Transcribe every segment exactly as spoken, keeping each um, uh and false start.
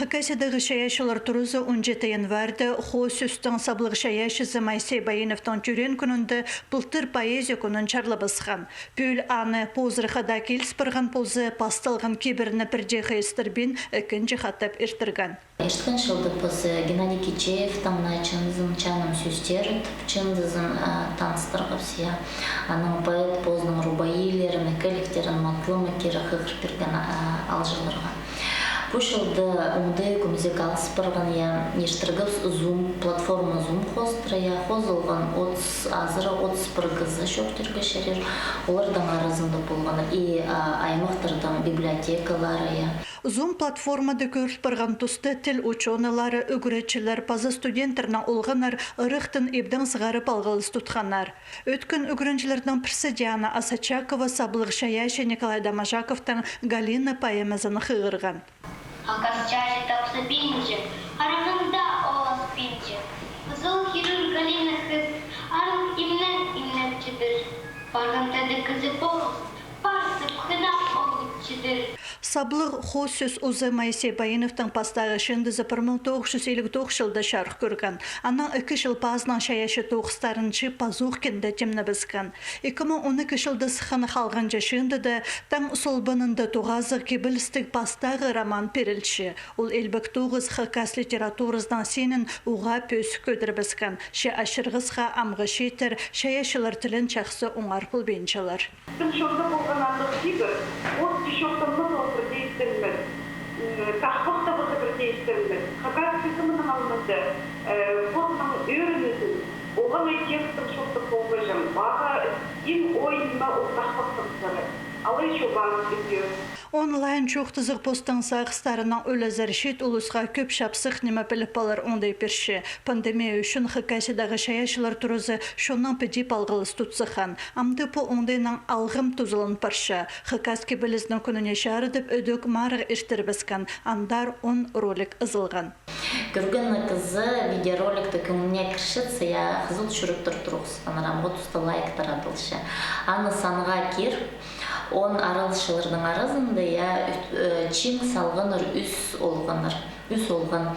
Хакасиядағы чайаачылар туразы он читі январьда хоос сӧстің саблығ чайаачызы Моисей Баиновтың тӧреен кӱнінде пылтыр поэзия кӱнін чарлабысхан. Пӱӱл аны позырахха даа киліс парған полза, пасталған кибірні пірдеезі ӧстірбин, ікінҷі хатап иртірген. Ирткен чылда паза Геннадий Кичеевтің «Наа чынзын чаным сӧстері» тіп чыындызын, а, таныстырғабыс, я. Анаң поэт позының рубаилерін, кӧліктерін матлама кирек хығыр пирген, а, аалҷыларға. Пу чылда оңдай кӧмезек алыс парған, я, иртіргебіс Zoom, платформа Zoom хоостыра, я, хозылған отыс, азыра отыс пір кізі чоохтирға чарир. Оларның аразында полған и, а, аймахтарның библиотекалары, я. Zoom платформада кӧріл парған туста тіл учёныйлары, ӱгретчілер паза студенттернің олғаннар ырахтың ибдең сығара палғалыс тутханнар. Ӧткін ӱгренҷілернің пірсі Диана Асочакова саблығ чайаачы Николай Доможаковтың «Галина» поэмазын хығырған. Хакас чайы тапсабинча, харағанда ол аспинча. Хызыл хирир Галина хыс, аарлығ имнең имнеп читір. Парған тада кізі полыс, парзып хынап ол читір. Саблығ хоос сӧс узы Моисей Баиновтың пастағы чыындызы пір муң тоғыс чӱс илиг тоғыс чылда чарых кӧрген. Анаң ікі чыл пазынаң чайаачы тоғыстарын чыып, пазох кинде тимнебіскен. Ікі муң он ікі чылда сыххан халғанҷы чыындыда «Таң солбанында» тоғазығ кибелістіг пастағы роман пирілче. Ол илбек тоғыс хакас литературазының синін уғаа пӧзік кӧдірібіскен. Че ачырғысха амғы чииттер чайаачылар тілін чахсы оңар полбинчалар. Тың чонда полған андағ кибір, пос чоохтанмас ол пірдее истілмес. М, тахпахтабаза пірдее истілмес. Хакас кізі мының алнында, э, позының ӧрінізін, олаңай текстін чоохтап полбаҷаң. Мағаа иң оой ниме ол тахпахтабызары. Алай чобаан ідӧк. Онлайн чоохтазығ постың сағыстарынаң ӱлезер чиит улусха кӧп чапсых ниме піліп алар оңдай пирче. Пандемия ӱчӱн Хакасиядағы чайаачылар туразы чоннаң піди палғалыс тут сыххан. Амды пу оңдайнаң алғым тузалан парча. Хакас кибелізінің кӱніне чарыдып, ідӧк марығ иртірібіскен, андар он ролик ызылған. Кӧрген кізі видеороликті кӧңніне кірчетсе, я, хызыл чӱректер турғысханнар, амғы туста лайктар адалча. Аны санға кир, он араласчыларның аразында, я, ӱс-, э, чиң салғаннар ӱс олғаннар. Ӱс олған,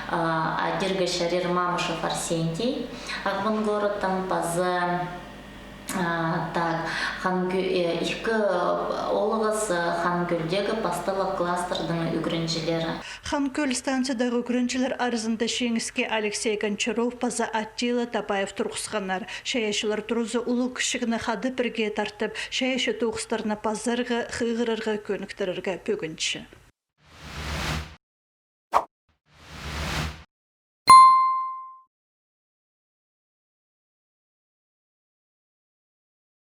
а, адирға чарир Мамышев Арсентий, Ағбан городтаң, паза, а, так, Хан Кӧ-, э, ікі олғас, э, Хан Кӧлдегі пасталығ класстарның ӱгренҷілері. Хан Кӧл станциядағы ӱгренҷілер аразында чиңіске Алексей Гончаров паза Аттила Табаев турғысханнар. Чайаачылар туразы улуғ-кічігні хада пірге тартып, чайаачы тоғыстарны пазарға, хығырарға, кӧніктірерге пӧгінче.